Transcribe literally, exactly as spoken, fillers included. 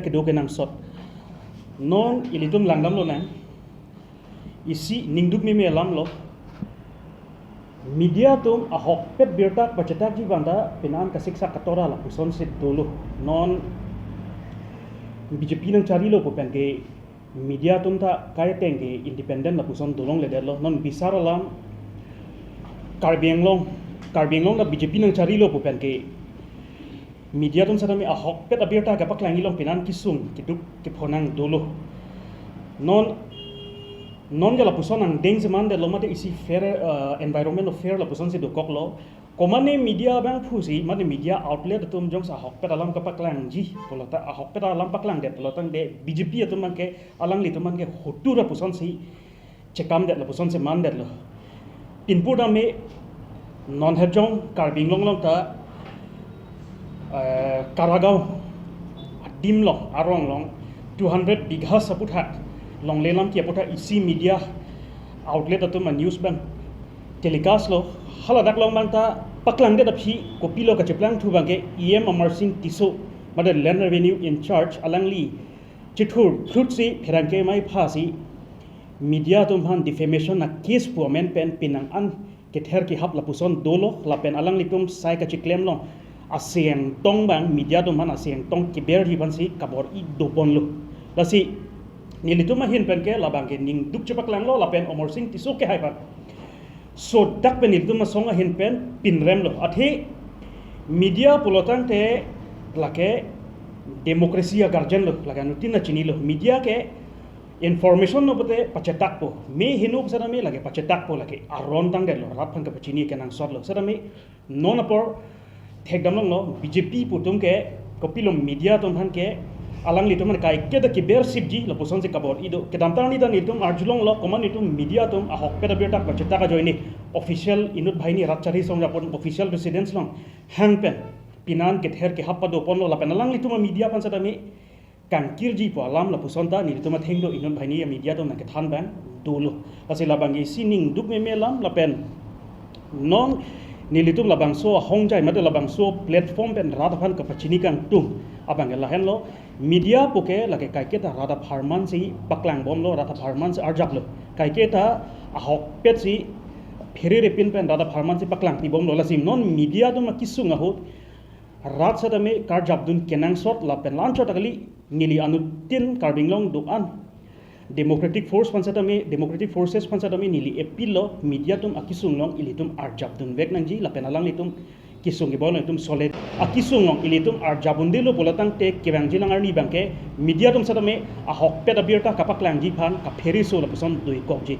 kedo kenangsot. Non ilitum langdam lonang. Isi ningduk meme alam lo. Media atum ahokpet birta pachetakji abang ta penan kasiksak katora lapusonsi dolo. Non B J P nangcharilo pu pen ke media atum ta kaiteng ke independent lapuson dolongledetlo. Non bisar alam Karbi Anglong, Karbi Anglong ta B J P nangcharilo pu pen ke media atum setame ahokpet abirta kepaklang ilong penan kesung keduk kephonang dolo. Non, non ke lapuson angdeng si mandetlo mate isi fair, eh, environment of fair lapusonsi dokoklo. Komane media abangphu si, mane media outlet atum jongsi ahokpet alam kepaklangji pulo ta, ahokpet alam paklangdet pulo tangte B J P atum abang ke, alanglitum abang ke hotur apusonsi chekamdet lapusonsi mandetlo. Pinpur dame non hejong Karbi Anglong along ta, eh, Karagaon adim along, arong along two hundred bighas aputhak longle lamki aputhak isi media outlet atum a-news abang telecast lo. Haladak along abang ta paklangdet aphi kopilo kacheplangthu abang ke E M Amar Singh Tisso, mate Land Revenue in charge, alangli chethurphutsi pherangke mei phasi media atum aphan defamation a-case pu amen pen penang an kether kehap lapuson dolo, lapen alanglitum sai kacheklemlong aseng tong abang, media atum aphan aseng tong keberji aphansi kabor-i doponlo. Lasi nelitum ahin pen ke labang ke ningduk chepaklanglo, lapen Amar Singh Tisso ke hai abang sodak pen nelitum asong ahin pen pinremlo. Athe media pulo tangte lake democracy a-guardian lo, lake anuttin ta chinilo. Media ke information no pote pachetakpo. Me heno setame lake pachetakpo, lake aron tangdetlo, rat aphan kepachini kenangsotlo. Setame non apor thekdam longlo, B J P pu atum ke kopilo media atum aphan ke alanglitum aphan kaiketa kebersipji lapusonsi kabor-i do. Kedamtang arni ta nelitum arjulonglo, komat nelitum media atum ahokpet abirta pachetak ajoine official inut banghini rat chari song japon official residence along hang pen penan kether kehap padoponlo, lapen alanglitum a-media aphan setame kangkirji pu alam lapuson ta nelitum athengno inut banghini a-media atum nangkethan abang dolo. Lasi labang ke isi ningduk meme alam, lapen non nelitum labangso ahongjai mate labangso platform pen rat aphan kapachini kangtung abang ke lahenlo. Media pu ke lake kaiketa rat apharmansi paklangbomlo, rat apharmansi arjaplo. Kaiketa ahokpetsi phererepin pen rat apharmansi paklangpibomlo. Lasi non media atum akesung ahut rat setame karjapdun kenangsot lapen la-anchot ta kali, neli anuttin Karbi Anglong do-an democratic force aphan setame, democratic forces aphan setame neli appeal lo, media atum akesung along ilitum arjapdunvek nangji, lapen alanglitum kesung kebon along itum solid. Akesung along ilitum arjap undelo pulo tangte kevangjilang arni abang ke media atum setame ahokpet abirta kapaklangji aphan kaphereso lapuson doikokji.